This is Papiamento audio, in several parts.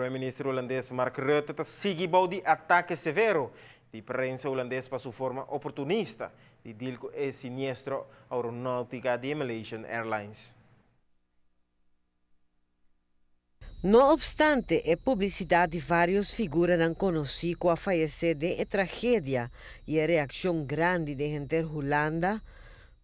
Prome Minister Hulandes Mark Rutte ta sigui bou di atake severo di prensa Hulandes pa su forma oportunista di deal cu e siniestro aeronautica di Malaysian Airlines. No obstante e publicidad di varios figuranan conoci cu a fayece den e tragedia y e reaccion grandi den henter Hulanda,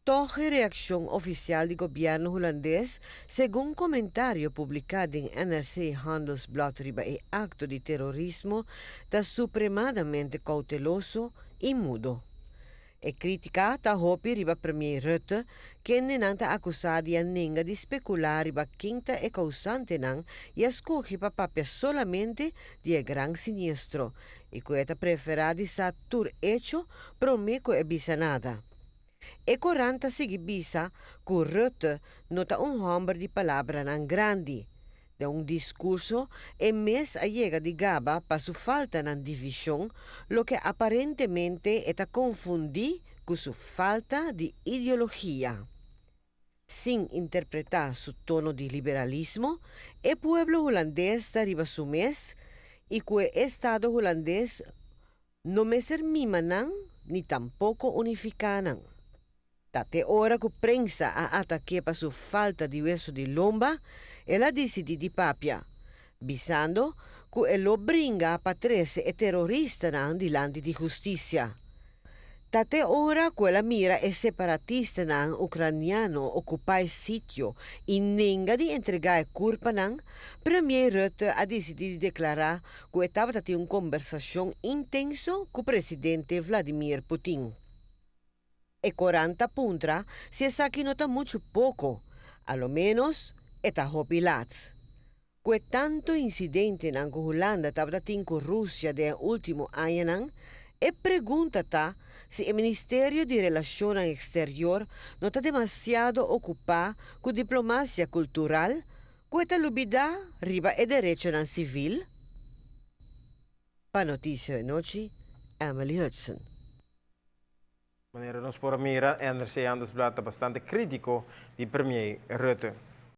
Tòg e reakshon ofisial di gobièrnu hulandes, segun komentario publiká den NRC Handelsblad riba e akto di terorismo, ta supremadamente kouteloso i mudo. E krítika ta hopi riba premier Rutte, kendenan ta akusá di a nenga di spekulá riba ken ta e kousantenan i a skohe pa papia solamente di e gran siniestro i ku e ta preferá di sa tur echo promé ku e bisa nada. E korant ta sigui bisa ku Rutte no ta un hòmber di palabranan grandi. Den un diskurso e mes a yega di gaba pa su faltanan di vishon, loke aparentemente e ta konfundí ku su falta di ideologia. Sin interpretá su tono di liberalismo, e pueblo hulandes ta riba su mes i ku e estado hulandes No mester mima nan ni tampoko unifiká nan. Ta te ora ku prensa a atak'é pa su falta di wesu di lomba, el a disidí di papia, bisando ku e lo bringa pa trese e teroristanan dilanti di hustisia. Ta te ora ku el a mira e separatistanan ukraniano okupá e sitio i nenga di entregá e kurpanan, Premier Rutte a disidí di deklará ku e tabata tin un kombersashon intenso ku presidente Vladimir Putin. E korant ta puntra si esaki no ta muchu poko, a lo ménos e ta hopi lats. Ku e tantu insidentenan ku Hulanda tabata tin ku Rusia den e último añanan, e pregunta ta si e Ministerio di Relashonnan Eksterior no ta demasiado okupá ku diplomasia kultural ku e ta lubidá riba e derechonan sivil? Pa Noticia de Nochi, Emily Hudson. Manera nos por a mira, NRC Handelsblad ta bastante krítiko di Premier Rutte.